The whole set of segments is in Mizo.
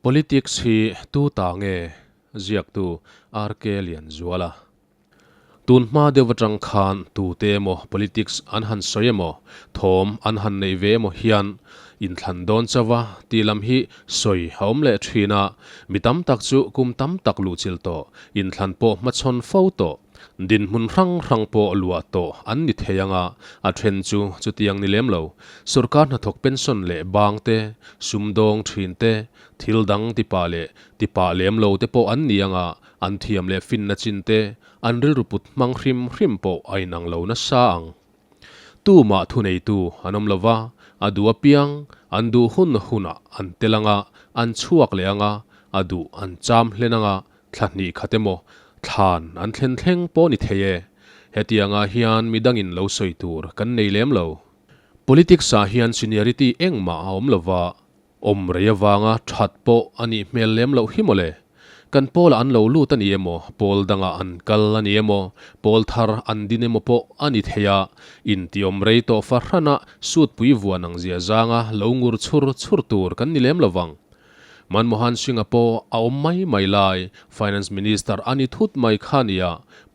Politics hi tu ta nge? Ziaktu RK Lianzuala. Tun hma deuh atang khan tute emaw politics an han sawi emaw, thawm an han neih ve emaw hian inthlan dawn chauh a tih lam hi sawi a awm leh thin a, mi tam tak chu kum tam tak luhchilh tawh, inthlan pawh hmachhawn fo tawh. Dinhmun hrang hrang pawh luah tawh an ni thei ang a, a then chu chutiang ni lem lo. Sorkar hnathawk pension leh bang te, sumdawng thin te, thil dang tipa leh tipa lem lo te pawh an ni ang a, an thiam leh finna chin te, an rilru put hmang hrim hrim pawh a inang lo nasa ang. Tumah thuneitu an awm lo va, a duh apiang an duh hun hunah an tel ang a, an chhuak leh ang a, a duh an cham hlen ang a, Thla hnih khat emaw thlan an thlen thleng pawh ni thei e. Hetiangah hian midangin lo sawi tur kan nei lem lo. Politics ah hian seniority engmah a awm lova, awm rei avanga that pawh a nih hmel lem loh hi mawle. Kan pawlah an lo lut a ni emaw, pawl dangah an kal a ni emaw, pawl thar an din emaw pawh a ni thei a, intiawm rei tawh fahrana sutpui vuan ang zia zanga lo ngur chhur chhur tur kan ni lem lovang. Manmohan Singh-a pawh a awm mai mai lai, Finance Minister a ni thut mai kha nia,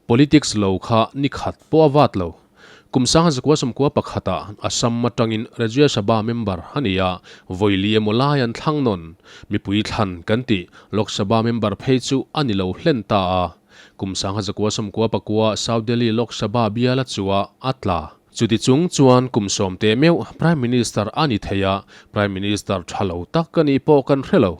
politics lo kha ni khat pawh a vat lo. Kum 1991-ah Assam atangin Rajya Sabha member a ni a, vawi li emaw lai an thlang nawn. Mipui thlan kan tih Lok Sabha member phei chu a ni lo hlen ta a. Kum 1999 South Delhi Lok Sabha biala chua a tla. Chuti chung chuan kum sawmte meuh Prime Minister a ni thei a, Prime Minister tha lo tak a nih pawh kan hre lo.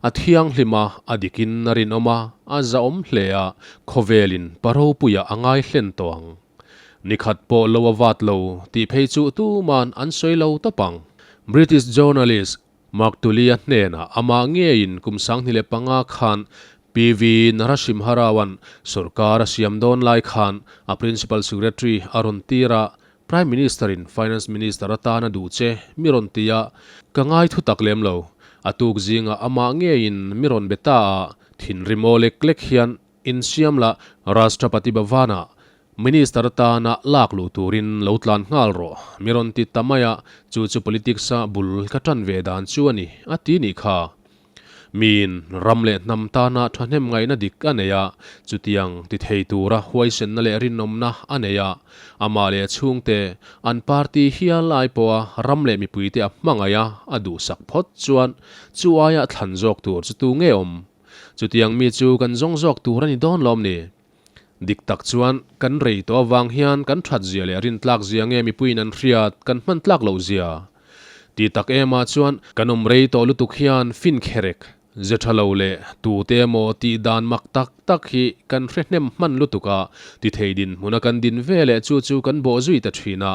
A thianghlim a, a dikin a rinawm a, a zahawm hle a, khawvelin pa ropuiah a ngai hlen tawh ang. Nikhat pawh lo a vat lo tih phei chu tuman an sawi lo tawp ang. British journalist Mark Tully-a hnenah amah ngeiin kum 2005 khan PV Narasimha Rao-a'n sorkar a siam dawn lai khan a Principal Secretary a rawn tir a, Prime Minister-in Finance Minister atan a duh che mi rawn ti a, ka ngai thu tak lem lo. A tuk zingah amah ngeiin mi rawn be ta a, thinrim aw lek lek hian insiam la Rashtrapati Bhavan-ah Minister atana lak luh turin lo tlan nghal rawh, mi rawn ti ta mai a, chu chu politics-a bul ka tan ve dan chu a ni, a ti nih kha. Miin ram leh hnam tana thahnem ngaihna dik a nei a, chutiang ti thei tura huaisenna leh rinawmna a nei a, amah leh a chhungte, an party hial lai pawha ram leh mipuite a hmangaih a, a duhsak phawt chuan chu aia thlan zawk tur chu tu nge awm? Chutiang mi chu kan zawng zawk tur a ni dawn lawm ni? Dik tak chuan kan rei tawh avang hian kan that zia leh rintlak zia nge mipuiin an hriat kan hman tlak loh zia. Ti tak emah chuan kan awm rei tawh lutuk hian fin kherek, ze tha lo leh tute emaw tih dan mak tak tak hi kan hre hnem hman lutuk a, ti thei dinhmuna kan din ve leh chu chu kan bawh zui ta thin a,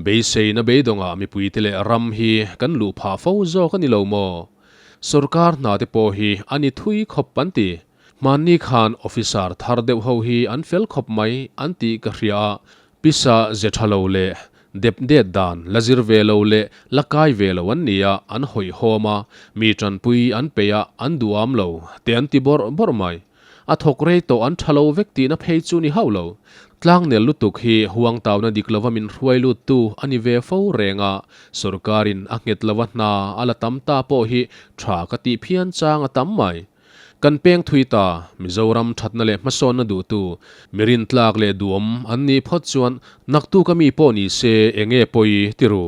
beiseina beidawngah mipuite leh ram hi kan luh phah fo zawk a ni lo maw? Sorkar hna te pawh hi a ni thui khawp an ti. Hmanni khan officer thar deuh ho hi an fel khawp mai an tih ka hria a, pisa ze tha lo leh dep det dan la zir ve lo leh la kai ve lo an ni a, an hawihhawm a, mi tanpui an peih a, an duham lo te an ti bawrh bawrh mai. A thawk rei tawh an tha lo vek tihna phei chu ni hauh lo. Tlangnel lutuk hi huangtauna dik lova min hruai luttu a ni ve fo reng a, sorkarin a nghet lova hna a la tam ta pawh hi tha ka tih phian chang a tam mai. Kan peng thui ta, Mizoram thatna leh hmasawnna duhtu, mi rintlak leh duhawm an nih phawt chuan naktuk a mi pawh ni se enge pawi ti ru.